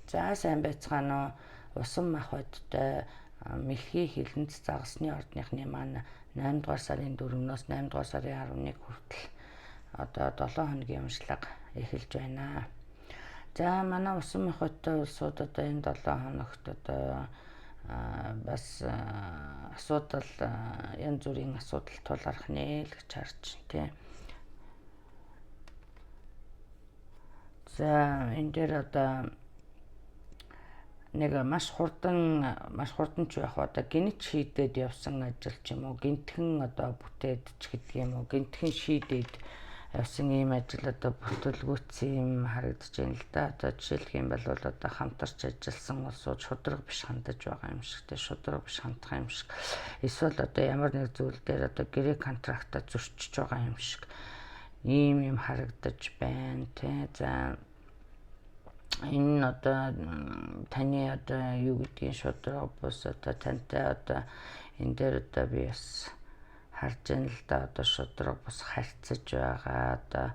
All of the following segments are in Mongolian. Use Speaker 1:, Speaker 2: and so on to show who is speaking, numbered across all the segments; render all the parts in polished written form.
Speaker 1: За сайн байцгаана уу? Усан махбодтой мэлхий хилэнц загасны ордныхны маань 8 дугаар сарын 4-өөс 8 дугаар сарын 11 хүртэл одоо 7 хоногийн уншлага эхэлж байна. За манай усан махбодтой улсууд одоо энэ 7 хоногт одоо бас асуудал янз бүрийн асуудал тулгарх нэ л гэж харж тий. За энэ дээр одоо нэг маш хурдан ч байх одоо гинт шийдээд явсан ажил ч юм уу, гинтхэн одоо бүтээд ч гэдэг юм уу, гинтхэн шийдээд явсан ийм ажил одоо бүтэлгүйтсэн юм харагдаж байна л да. Одоо жишээлх юм бол одоо хамтарч ажилласан улсууд шударга биш хандаж байгаа юм шиг те, шударга биш хандах юм шиг. Эсвэл одоо ямар нэг зүйл дээр одоо гэрээ контрактаа зөрчиж байгаа юм шиг ийм юм харагдаж байна те. За энэ нь одоо таны одоо юу гэдгийг шударга бус одоо тантай одоо энэ дээр одоо би бас харж байна л да, одоо шударга бус харьцаж байгаа, одоо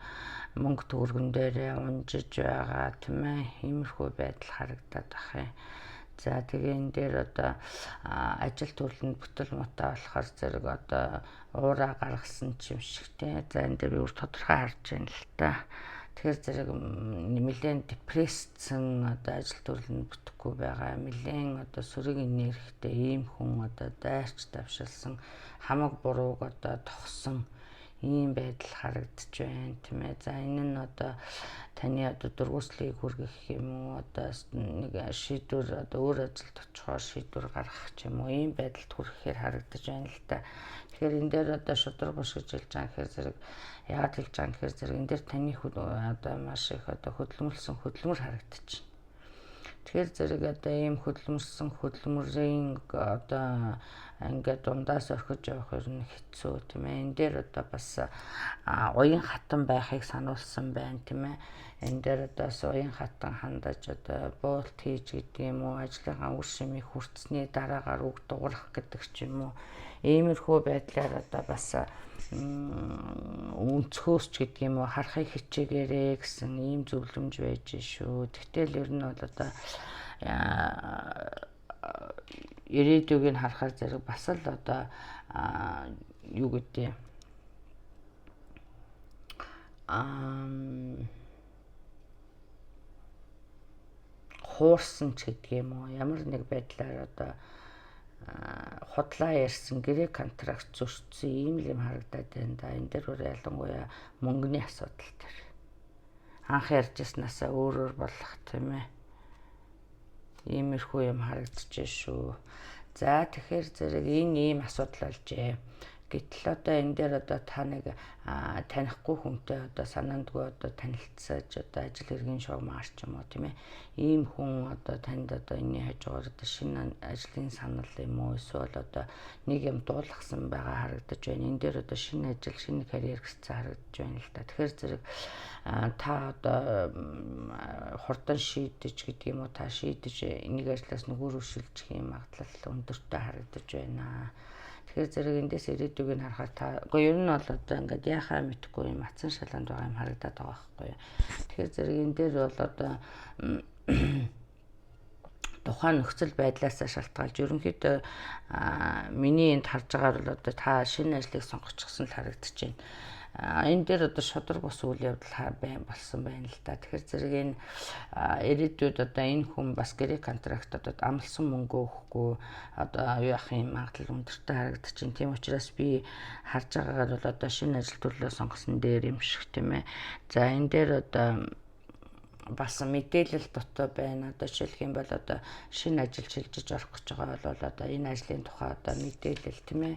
Speaker 1: мөнгө төгрөгөн дээрээ унжиж байгаа тийм ээ, иймэрхүү байдал харагдаад байх юм. За тэгээ энэ дээр одоо ажил төрөл нь бүтэл муутай болохоор зэрэг одоо уураа гаргасан ч юм шиг те. За энэ дээр би өөр тодорхой харж байна л та. Тэгэхээр зэрэг нэлээд депрессцэн одоо ажил төрөл нь бүтэхгүй байгаа, нэлээд одоо сөрөг энергитэй ийм хүн одоо дайрч давшилсан, хамаг бурууг одоо тохсон ийм байдал харагдаж байна тийм ээ. За энэ нь одоо таны одоо дөрвөслийг хүргэх юм уу, одоо нэг шийдвэр одоо өөр ажилд очихоор шийдвэр гаргах ч юм уу, ийм байдалд хүрэхээр харагдаж байна л та. Тэгэхээр энэ дээр одоо шударга бус гэж хэлж байгаа гэхээр зэрэг яагаад хэлж байгаа гэхээр зэрэг энэ дээр таны одоо маш их одоо хөдөлмөрлсөн хөдөлмөр харагдаж байна. Тэгэхээр зэрэг одоо ийм хөдөлмөрсөн хөдөлмөрийн одоо ингээд дундаас орхиж явах ер нь хэцүү тийм ээ. Энэ дээр одоо бас уян хатан байхыг сануулсан байна тийм ээ. Энэ дээр одоо бас уян хатан хандаж одоо буулт хийж гэдэг юм уу, ажлынхаа үр шимийг хүртсэний дараагаар үг дуурах гэдэг ч юм уу. Иймэрхүү байдлаар одоо бас өнцгөөс ч гэдэг юм уу харахыг хичээгээрэй гэсэн ийм зөвлөмж байж шүү. Тэгтэл ер нь бол одоо ирээдүйг нь харахаар зэрэг бас л одоо юу гэдэг хуурсан ч гэдэг юм уу, ямар нэг байдлаар одоо худлаа ярьсан, гэрээ контракт зөрчсөн ийм л юм харагдаад байна да. Энэ дээр бүр ялангуяа мөнгөний асуудал дээр анх ярьжснаасаа өөрөөр болох тийм ээ. Иймэрхүү юм харагдчихэ шүү. За тэгэхээр зэрэг энэ ийм асуудал болжээ. Гэтэл одоо энэ дээр одоо та нэг танихгүй хүнтэй одоо санаандгүй одоо танилцаж одоо ажил хэргийн шугамар ч юм уу тийм ээ. Ийм хүн одоо танд одоо энэний хажуугаар одоо шинэ ажлын санал юм уу эсвэл одоо нэг юм дуулгасан байгаа харагдаж байна. Энэ дээр одоо шинэ ажил, шинэ карьер гэсэн харагдаж байна л да. Тэгэхээр зэрэг та одоо хурдан шийдэж гэдэг юм уу, та шийдэж нэг ажлаас нөгөө рүү шилжих юм магадлал өндөртэй харагдаж байна. Тэгэхээр зэрэг эндээс ирээдүг нь харахаар та үгүй ер нь бол одоо ингээд яхаа мэдэхгүй юм атсан шалаанд байгаа юм харагдаад байгаа байхгүй юу. Тэгэхээр зэрэг энэ дээр бол одоо тухайн нөхцөл байдлаасаа шалтгаалж ерөнхийдөө миний энд харж байгаагаар бол одоо та шинэ ажлыг сонгочихсон л харагдаж байна. Энэ дээр одоо шударга бус үйл явдал байн болсон байна л да. Тэгэхээр зэрэг энэ ирээдүйд одоо энэ хүн бас гэрээ контракт одоо амлсан мөнгө өгөхгүй одоо юу яах юм магадлал өндөртэй харагдаж байна. Тийм учраас би харж байгаагаар бол одоо шинэ ажил төрлөө сонгосон дээр юм шиг тийм ээ. За энэ дээр одоо бас мэдээлэл дутуу байна. Одоо жишээлх юм бол одоо шинэ ажил шилжиж орох гэж байгаа бол одоо энэ ажлын тухай одоо мэдээлэл тийм ээ.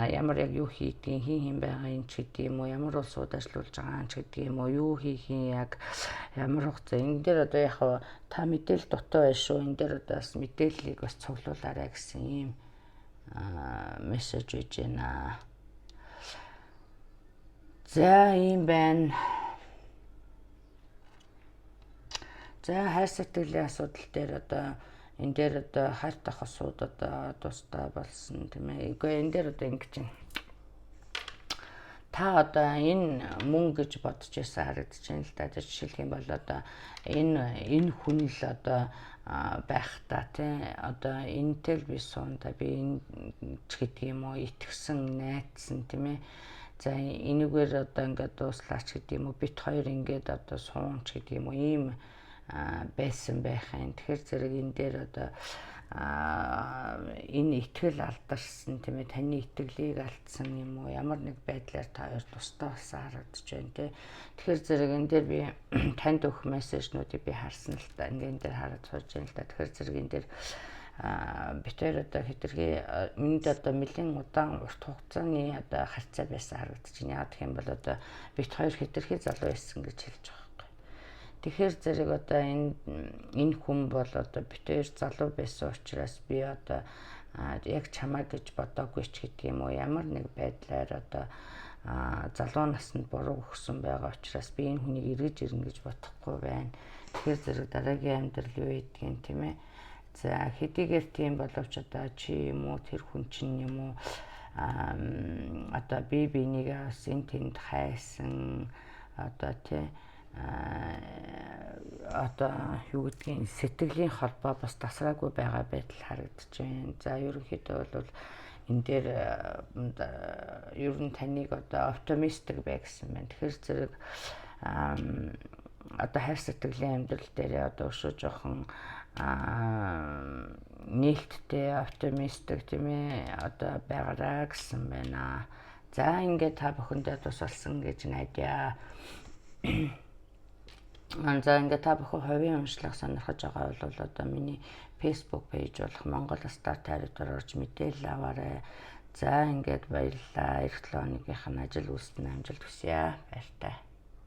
Speaker 1: Ямар яг юу хийдгийг, хин хин байгаа юм ч гэдэг юм уу, ямар улсууд ажиллуулж байгаа юм ч гэдэг юм уу, юу хийх юм яг ямар хугацаа. Энэ дээр одоо яг та мэдээлэл дутуу байна шүү. Энэ дээр одоо бас мэдээллийг бас цуглуулаарай гэсэн ийм мессеж байж байна. За ийм байна. За хайр сэтгэлийн асуудал дээр одоо энэ дээр одоо хайртай хосууд одоо тусдаа болсон тийм ээ. Үгүй энэ дээр одоо ингэж байна. Та одоо энэ мөн гэж бодож байсан харагдаж байна л да. Жишээлх юм бол одоо энэ хүн л одоо байх та, тий, одоо энэтэй л би суунда, би энэ ч гэдэг юм уу, итгэсэн, найдсан, тийм ээ. За, энэгээр одоо ингээд дууслаач гэдэг юм уу, бид хоёр ингээд одоо суунч гэдэг юм уу, ийм байсан байх юм. Тэгэхээр зэрэг энэ дээр одоо энэ итгэл алдарсан, тийм ээ, таны итгэлийг алдсан юм уу, ямар нэг байдлаар та хоёр тусдаа болсон харагдаж байна, тий. Тэгэхээр зэрэг энэ дээр би танд өгөх мессежнүүдийг би харсан л та, ингээд энэ дээр хараад сууж байна л да. Тэгэхээр зэрэг энэ дээр бид хоёр одоо хэтэрхий минь одоо нэлээн удаан урт хугацааны одоо харьцаа байсан харагдаж байна. Яг гэх юм бол одоо бид хоёр хэтэрхий залуу байсан гэж хэлж байгаа. Тэгэхээр зэрэг одоо энэ хүн бол одоо бид хоёр залуу байсан учраас би одоо яг чамаа гэж бодоогүй ч гэдэг юм уу, ямар нэг байдлаар одоо залуу наснд буруу өгсөн байгаа учраас би энэ хүнийг эргэж ирнэ гэж бодохгүй байна. Тэгэхээр зэрэг дараагийн амьдрал юу гэдгийг, тийм ээ. За, хэдийгээр тийм боловч одоо чи юм уу, тэр хүн чинь юм уу, одоо би бинийгээ бас энэ тэнд хайсан, одоо, тий, одоо юу гэдгийг, сэтгэлийн холбоо бас тасраагүй байгаа байдал харагдаж байна. За, ерөнхийдөө бол энэ дээр ер нь таныг одоо оптимистик бай гэсэн байна. Тэгэхээр зэрэг одоо хайр сэтгэлийн амьдрал дээр одоо өшөө жоохон нээлттэй, оптимистик, тийм ээ, одоо байгаараа гэсэн байна. За, ингээд та бүхэндээ тус болсон гэж найдаа. За, ингээд та бүхэн хувийн уншлага сонирхож байгаа бол одоо миний Facebook page болох Монгол Star Tarot-оор орж мэдээлэл аваарай. За, ингээд баярлалаа. Эх 7 хоногийнх нь ажил үйлсэнд амжилт хүсье. Баяртай.